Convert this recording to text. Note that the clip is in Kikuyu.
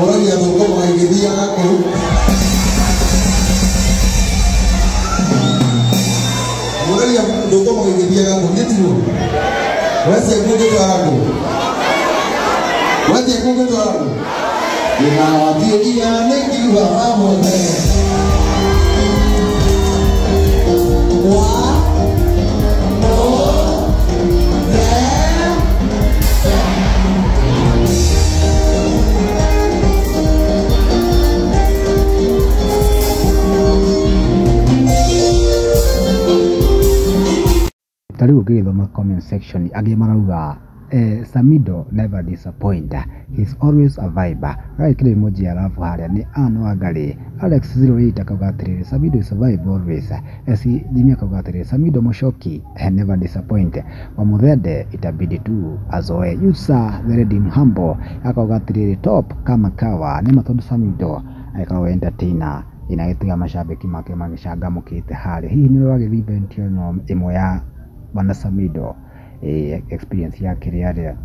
Mũragia thũkũma igĩthiaga kũu. Mũragia thũkũma igĩthiaga kũu, nĩ tiguo? Wecia kũngĩtwara kũ? Wecia kũngĩtwara kũ? Ndĩrawathiũria nĩ ngiuga mamũthe. Wa, mo, the. Ta rĩu ũngĩgĩthoma comment section angĩ marauga Samido never disappoint, he's always a vibe. Agagĩkĩra emoji ya love harĩa nĩ Ann Wangari. Alex 08 akauga atĩrĩrĩ, Samido is a vibe always. SC Jimmy akauga atĩrĩrĩ, Samido Mushoki never disappoint. Wamuthende itabidi tu azoe. Yusa the Redeem Humble akauga atĩrĩrĩ, top kama kawa. Nĩ ma tondũ Samido agĩkoragwo entertainer ĩnagĩtiga mashabiki make magĩcangamũkĩte harĩa. Hihi nĩ ũrĩ wagĩthiĩ event ĩno ĩmwe ya Bwana Samido? Experience yake rĩ arĩa?